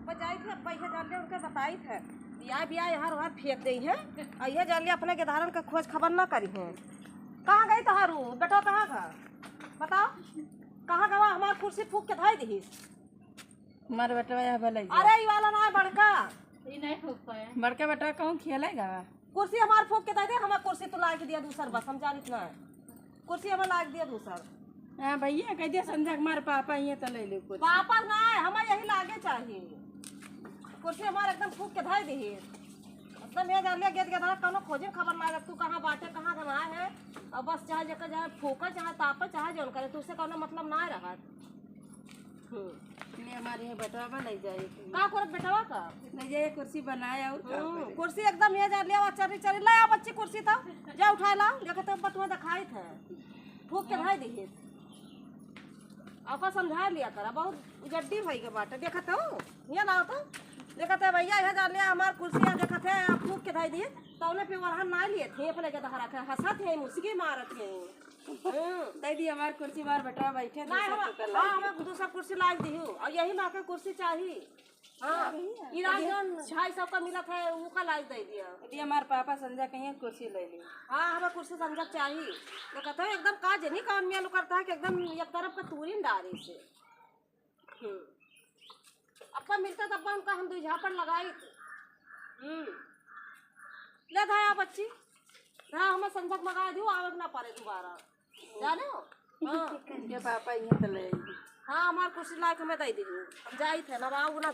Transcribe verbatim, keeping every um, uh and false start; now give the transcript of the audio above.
बजाई थे, अब इहे जान ले उनके बताई थे। बिया, बिया, यहाँ वहाँ फेंक देई है। और इहे जान ले अपने गेदहरन के खोज खबर ना करी है। कहाँ गई तोहार ऊ? बेटवा कहाँ था? बताओ, कहाँ गवा? हमार कुर्सी फूक के धाई दिहिस। हमार बेटवा यह भले जा। अरे, ई वाला ना है, बड़का। ई नहीं फूक पाए। बड़का बेटवा कहूँ खेले गवा? कुर्सी हमार फूक के दे दे, हमार कुर्सी तू लाके दिया दूसर, बस हम जानित ना है। कुर्सी हमार लाके दिया दूसर। हाँ भैया, कह दिया संझा के हमार पापा ये तो ले ले कुर्सी। पापा ना है, हमार यही लागे चाहिए। कुर्सी हमार एकदम फूक के धाई दिहिस। एकदम ये जान लिया, गेद गेदहरा कौनो खोजे खबर ना है, तू कहाँ बाटे, कहाँ गना है। अब बस चाहे जेकर चाहे फूके, चाहे तापे, चाहे जौन करे, तुझसे कौनो मतलब ना रहत। हम्म। ले हमारे यहाँ बेटवा बा, ले जाए। का करत बेटवा का? ले जाए, कुर्सी बनाए और का हम्म, करे? कुर्सी एकदम ये जा लिया, चरी चरी ले आ बच्ची कुर्सी तो, जा उठा ला, देखत हो बटुआ दिखाई थे, फूक के धाई दिहिस। आपा समझा लिया करा, बहुत उजड्डी भई के बाटे, देखत हो, ये लाओ तो, देखत है भैया, ये जा लिया हमार कुर्सी, देखत है, आप फूक के धाई दिहिस, तौने पे वरहन ना लिए थे, अपने के दहरा के हंसत है, मुस्की मारत है। हम्म। दे दी हमार कुर्सी, हमार बेटवा बैठे, नहीं, दूसरा हम, तो कर हाँ, लाइए। हमें दूसरा कुर्सी लाग दिहू, और यही माँ के कुर्सी चाही। हाँ, हाँ, भैया। ई राजन ढाई सौ का मिलत है, वो का लाग दे दिया। दे दी हमार पापा संझा कहिए कुर्सी ले ली। हाँ, हमें कुर्सी संझा चाही। तो कहते हैं एकदम का जनी कौन मियाँ लोग करता है कि एकदम एक तरफ का तूरी न डारी से। हम्म। अब्बा मिलता तब उनका हम दुई झापड़ लगाई थी। हम्म। ले धाया बच्ची, धाया हमें संझक मंगा दियो, आवे के ना पड़े दोबारा। जाने हो? हाँ। ये पापा ये तो ले आइए। हाँ, हमार कुर्सी लायक हमें दे दीजिए। हम जाई थे, ना बाबू ना